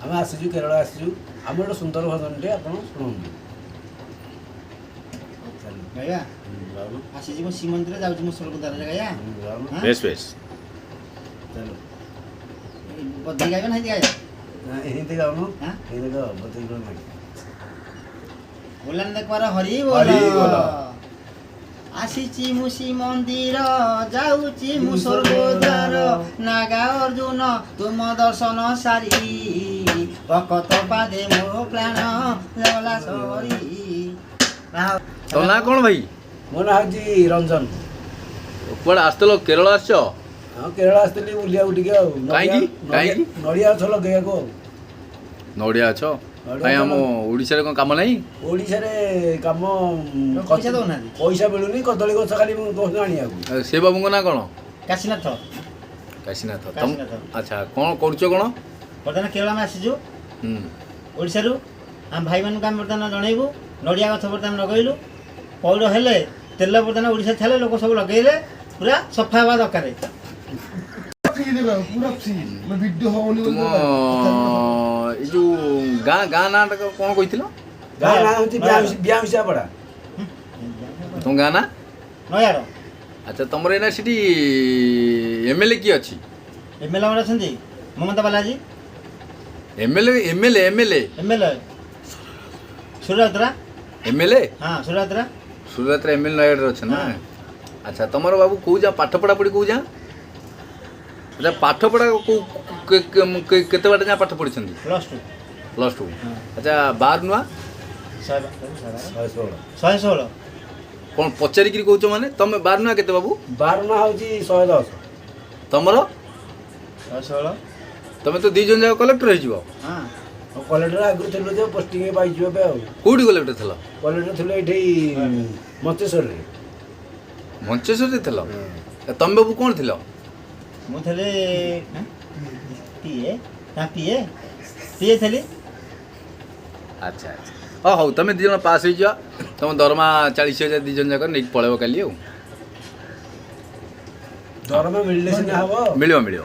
ଆମେ ଆସିଛୁ, କେରଳ ଆସିଛୁ। ଆମର ଗୋଟେ ସୁନ୍ଦର ଭଜନଟେ ଆପଣ ଶୁଣନ୍ତୁ। ଚାଲୁ। ଗାଇବା। ଗାଉନୁ। ଆସିଛି ମୁଁ ଶ୍ରୀମନ୍ଦିର, ଯାଉଛି ମୁଁ ସ୍ୱର୍ଗଦ୍ୱାରରେ ଗାଇବା। ଗାଉନୁ। ହଁ? ବେଶ ବେଶ। ଚାଲୁ। ବଧେଇ ଗାଇବା ନା ହିନ୍ଦୀ ଗାଇବା? ନା, ହିନ୍ଦୀ ଗାଉନୁ। ହଁ? ହିନ୍ଦୀ ଗାଅ, ବଧେଇ ଗାଉ ନାହିଁ। ବୋଲାନ କର ହରି ବୋଲ। ହରି ବୋଲ। ଆସିଛି ମୁଁ ଶ୍ରୀମନ୍ଦିର, ଯାଉଛି ମୁଁ ସ୍ୱର୍ଗଦ୍ୱାର, ନାଗା ଅର୍ଜୁନ ତୁମ ଦର୍ଶନ ସାରି, ଭକତ ପାଦେ ମୋ ପ୍ରାଣ ଗଲା ସରି। ତମ ନାଁ କ'ଣ ଭାଇ? ମୋ ନାଁ ହେଉଛି ରଞ୍ଜନ। କୁଆଡ଼େ ଆସିଥିଲ? କେରଳ ଆସିଛ? ହଁ, କେରଳ ଆସିଥିଲି ବୁଲିବାକୁ ଟିକେ ଆଉ। କାହିଁକି? କାହିଁକି? ନଡ଼ିଆ ଗଛ ଲଗେଇବାକୁ ଆଉ। ନଡ଼ିଆ ଗଛ? ନଡ଼ିଆ କାଇଁ, ଗଛ। ଆମ ଓଡ଼ିଶାରେ କ'ଣ କାମ ନାହିଁ? ଓଡ଼ିଶାରେ କାମ ପଇସା ଦଉନାହାନ୍ତି। ପଇସା ମିଳୁନି। କଦଳୀ ଗଛ ଖାଲି ମୁଁ କହୁଛି ଆଣିବାକୁ। ଆଉ ସେ ବାବୁଙ୍କ ନାଁ କ'ଣ? କାଶୀନାଥ। କାଶୀନାଥ ତମ କାଶୀନାଥ। ଆଚ୍ଛା, କ'ଣ କରୁଛ କ'ଣ? ବର୍ତ୍ତମାନ କେରଳ ଆମେ ଆସିଛୁ ଓଡ଼ିଶାରୁ। ଆମ ଭାଇମାନଙ୍କୁ ଆମେ ବର୍ତ୍ତମାନ ଜଣେଇବୁ, ନଡ଼ିଆ ଗଛ ବର୍ତ୍ତମାନ ଲଗେଇଲୁ, ପଇଡ଼ ହେଲେ ତେଲ ବର୍ତ୍ତମାନ ଓଡ଼ିଶା ଥିଲେ ଲୋକ ସବୁ ଲଗେଇଲେ ପୁରା ସଫା ହେବା ଦରକାର। ଫ୍ରି ଦେବେ, ପୁରା ଫ୍ରି ଭିଡ଼ିଓ ହବନି। ତୁମ ଏଇ ଯୋଉ ଗାଁ ନାଁଟା କ'ଣ କହିଥିଲ? ଗାଁ ନାଁ ହେଉଛି ବ୍ୟାଉଁସିଆପଡ଼ା। ତୁମ ଗାଁ ନାଁ? ନୟାଗଡ଼। ଆଚ୍ଛା, ତମର ଏଇନା ସେଠି ଏମଏଲଏ କିଏ ଅଛି? ଏମଏଲଏ ଆମର ଅଛନ୍ତି Mamata Banerjee. MLA, MLA, MLA. MLA Surya Routray. MLA? ହଁ, ସୁରରାଉତରା। ସୁରରାଉତରା ଏମଏଲଏ ନୟାଗଡ଼ରେ ଅଛନ୍ତି ନା? ହଁ। ଆଚ୍ଛା, ତମର ବାବୁ କୋଉ ଯା ପାଠ ପଢ଼ାପଢ଼ି କୋଉ ଯା? ଆଚ୍ଛା, ପାଠ ପଢ଼ା କୋଉ କେତେ ବାଟ ଯାଏଁ ପାଠ ପଢ଼ିଛନ୍ତି? Plus two. Plus two. ହଁ। ଆଚ୍ଛା, ବାର ନୂଆ? 116। 116। 116। କ'ଣ ପଚାରିକିରି କହୁଛ? ମାନେ ତମେ ବାର ନୂଆ କେତେ ବାବୁ? ବାର ନୂଆ ହେଉଛି 110। ତମର? 116। ତମେ ତ ଦୁଇ ଜଣ ଯାକ କଲେକ୍ଟର ହେଇଯିବ। ହଁ। ଆଉ କଲେକ୍ଟର ଆଗରୁ ଥିଲୁ ଯେ ପୋଷ୍ଟିଂ ପାଇଛୁ ଏବେ ଆଉ। କୋଉଠି କଲେକ୍ଟର ଥିଲ? କଲେକ୍ଟର ଥିଲୁ ଏଇଠି ମଞ୍ଚେଶ୍ୱରରେ। ମଞ୍ଚେଶ୍ୱରରେ ଥିଲ? ତମେ ବାବୁ କ'ଣ ଥିଲ? ମୁଁ ଥିଲି ପିଏ ନା ପିଏ ପିଏ ଥିଲି। ଆଚ୍ଛା ଆଚ୍ଛା, ହଁ, ହଉ, ତମେ ଦୁଇ ଜଣ ପାସ୍ ହେଇଯିବ। ତମ ଦରମା 40,000 ଦୁଇ ଜଣ ଯାକ ନେଇକି ପଳେଇବ କାଲି ଆଉ। ଦରମା ମିଳିଲେ ସିନା ହବ। ମିଳିବ, ମିଳିବ।